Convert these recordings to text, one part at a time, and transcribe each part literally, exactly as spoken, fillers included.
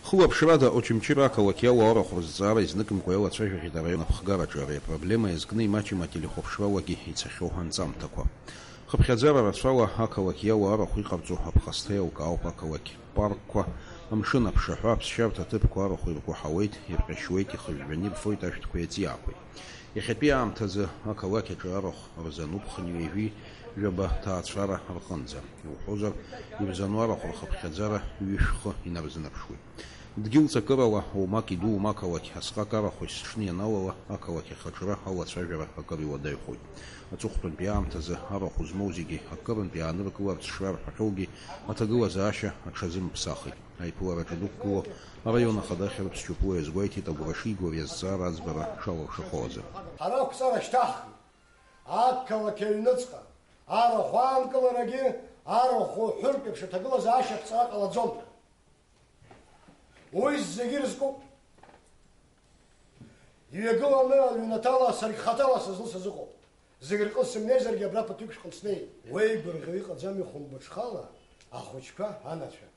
Хылаԥшрада Очамчыра ақалақь иалоу арахә рызҵаара изныкымкәа иалацәажәахьеит араион аԥхгараҿы ари апроблема иазкны имаҷым ателехәаԥшрауагьы ицахьоу анҵамҭақәа. Хыԥхьаӡара рацәала ақалақь иалоу арахә иҟарҵо аԥхасҭа еилкаауп ақалақь паркқәа, амшын аԥшаҳәа, аԥсшьарҭа ҭыԥқәа арахә ирку ҳауеит, ирҟьашьуеит, ихыжәжәаны ирфоит ашәҭқәеи аҵиаақәеи. Иахьатәи аамҭазы ақалақь аҿы арахә рзануп хынҩажәи жәаба ҭаацәара рҟынӡа. Иуҳәозар, ирзану арахә рхыԥхьаӡара ҩышәхы инарзынаԥшуеит. Дгьыл ҵакырала, оумак иду, оумак ақалақь асҟак арахә есыҽны ианалала, ақалақь ахаҿра алацәажәара акыр иуадаҩхоит. Аҵыхәтәантәи аамҭазы арахә змоу зегьы акырынтә иааныркыларц шрарҳәахьоугьы, аҭагылазаашьа аҽазымԥсахит. Аиԥылараҿы дықәгылоу араион ахада Хьырԥс Ҷыпуа иазгәеиҭеит агәра шигоу ари азҵаара аӡбара шалыршахо азы. Ҳара ақәҵара шьҭаҳхит. Ақалақь аҩныҵҟа арахә аанкыларагьы, арахә уҳәыртә еиԥш аҭагылазаашьа аԥҵара ҟалаӡом ҳәа. Уи зегьы ирызкуп. Иҩагыланы аҩнаҭала саргь хаҭала сызлысыз ыҟоуп. Зегь рҟны сымнеизаргьы абра ԥыҭҩык шәҟны снеит. Уеигәырӷьо иҟаӡами хәымбыҽхала ахәыҷқәа, анацәа?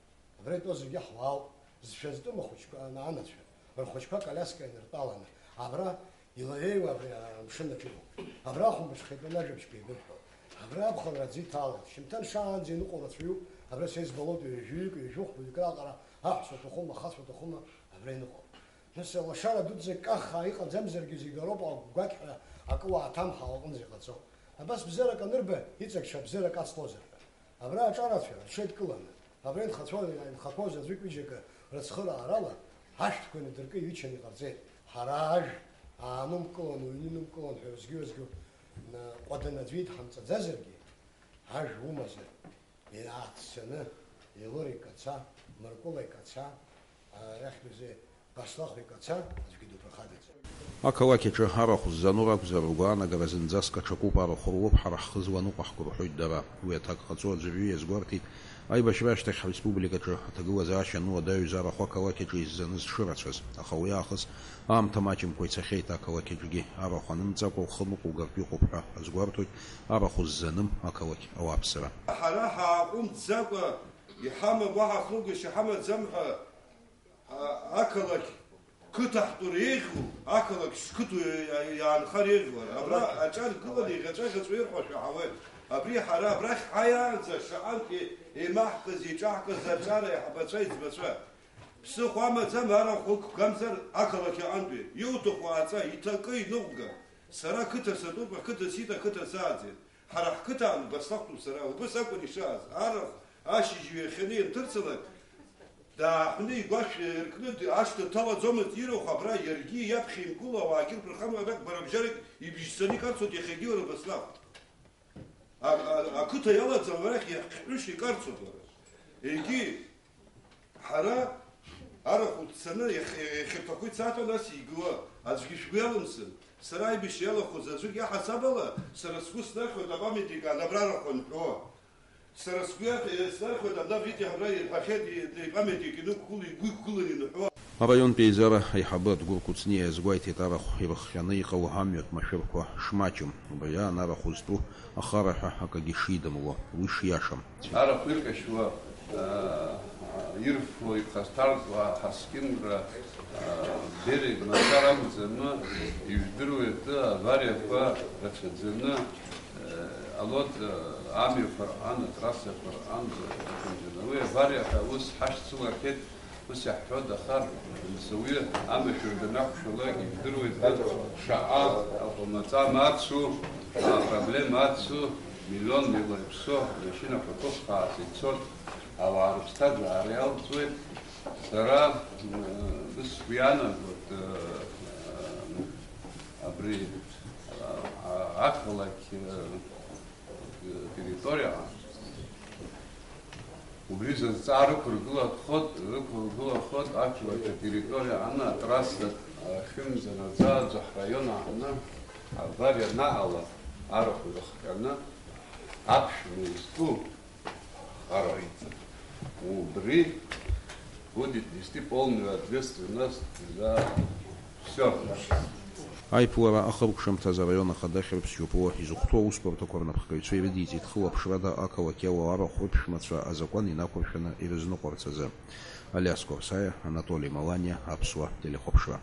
Абра итәоу зегьы ҳуаауп. Зшәа зтәым ахәыҷқәа, ана-, анацәа, рхәыҷқәа акалиаска иныртәаланы, абра илаҩеиуа абри амшын аҿы иҟоуп. Абра ахәымбыҽха итәаны ажәабжьқәа еибырҳәо. Абра аԥхынра аӡы иҭалоит. Шьымҭан шаанӡа иныҟәо рацәаҩуп. Абра са избалоит ҩажәаҩык, ҩажәи хәҩык раҟара аҳәса уҭахума, ахацәа уҭахума, абра иныҟәо. Нас алашара дуӡӡа каххаа иҟаӡамзаргьы, зегь роуп агәақьҳәа акы уааҭамхаауа аҟынӡа иҟаҵо. Абас бзиарак анырба, иҵакшәа бзиарак ацлозар ҳәа. Абра аҿарацәа рҽеидкыланы, абра инхацәоу, инхақәоу заҵәык ҩыџьакы рыцхыраарала, ашәҭқәа инадыркы иҩычаны иҟарҵеит. Ҳара ажә аанумкылан, уҩнунымкылан ҳәа уеизгьы-уеизгьы ҟәаданы аӡәы идҳамҵаӡазаргьы, ажә умазар, иааццаны, Елор икаца, Мыркәыла икаца, арахьтәи Баслахә икаца аӡәгьы дуԥырхагаӡам. Ақалақь аҿы арахә ззану ракәзар, ргәаанагара зынӡаск аҽакуп, арахә рлоуп, ҳара ҳхы зланыҟәаҳго, рҳәоит дара. Уи аҭак ҟаҵо аӡәырҩы иазгәарҭеит, аибашьра ашьҭахь ҳреспубликаҿы аҭагылазаашьа ану адаҩыз арахә ақалақь аҿы иззаныз шырацәаз. Аха уи аахыс аамҭа маҷымкәа ицахьеит, ақалақь аҿгьы арахә анымҵакәа ухы ныҟәугартә иҟоуп ҳәа азгәарҭоит арахә ззаным ақалақь ауааԥсыра. Ҳара ҳааҟәымҵӡакәа иҳамам, уаҳа хныҟәгашьа ҳамаӡам ҳәа А-, ақалақь қыҭа ҳтәы реиӷьу, ақалақь шқыҭоу иа-, иаанхар еиӷьу, абра аҿар гыланы иӷьаҵәа-ӷьаҵәа ирҳәо шәаҳауеит. Абри ҳара абрахь ҳааиаанӡа шаҟантә е-, еимаҳкыз, еиҿаҳкыз аҿар аиҳабацәа, аиҵбацәа. Ԥсыхәа амаӡам, арахә ықәгамзар ақалақь аҟынтәи. Иуҭаху ааҵа, иҭакы, иныҟәга. Сара қыҭа сатәуп, ақыҭа сиҭ, ақыҭа сааӡеит. Ҳара ҳқыҭан убасахәтәуп сара, убас акәын ишааз. Арахә ашьыжь иҩахьаны ианҭырцалак, дааҳәны игәашә иаиркны д-, ашҭа дҭалаӡомызт, ирахә абра иаргьы иаԥхьа инкыло ауаагьы рԥырхагамҭа, бара бжьарак ибжьцаны икарцоит иахьагьы уара убасахәтә. А-, а-, ақыҭа иалаӡам арахь иахҟьышьа икарцоит уара. Егьи, Ҳара арахә уццаны иахь-, иахьырҭаху ицаҭәа, нас игыла, аӡәгьы шәгәы иалымсын. Сара аибашьра иалахәыз аӡәык иаҳасаб ала, сара сгәы снархьуеит апамиатник анабра арахә анҳәо. Сара сгәы иаҭ-, снархьуеит абна Витиа ҳәа ирҳәахьеит, и-, ипамиатник инықәгыло, игәы иқәгыланы иныҳәо. Араионтә еизара аиҳабы Адгәыр Кәыҵниа иазгәеиҭеит арахә ирыхҟьаны иҟало амҩатә машәырқәа шмаҷым, убри аан арахә зтәу ахара ҳәа акагьы шидымло, уи шиашам. Арахә иркашьуа, аа, ирфо, иԥхасҭартә аҳаскьынра, аа, берег мацара акәӡам, ижәдыруеит, авариақәа рацәаӡаны, аа, алот, аа, амҩақәа рҟан, атрассақәа рҟан, уи авариа ҳәа ус ҳашьцылахьеит. Ус иаҳҳәоит, аха, мсуҩы амашәыр данақәшәалак, ижәдыруеит, шаҟа аҟәамаҵа мацу, апроблема ацу, миллион милла иԥсу амашьынақәа ҭыххааса ицоит, ауаа рыԥсҭазаара иалҵуеит. Сара, м, ус сгәы иаанагоит, ы, ы, абри, ы, а-, ақалақь, ы, территориа, убри зызҵаа рықәыргылахоит, рықәыргылахоит ақалақь атерриториа аҟны атрасса ахьынӡанаӡааӡо ҳраион аҟны авариа анаҟала арахә ирыхҟьаны аԥшәма изку ҟароит. Убри будет нести полную ответственность за всё. Аиԥылара ахыркәшамҭаз араион ахада Хьырԥс Џьопуа изыхәҭоу аусбарҭақәа рнапхгаҩцәа ирыдиҵеит хылаԥшрада ақалақь иалоу арахә рыԥшәмацәа азакәан инақәыршәаны ирызныҟәарц азы. Алиас Курсаиа, Анатоли Маланиа, Аԥсуа телехәаԥшра.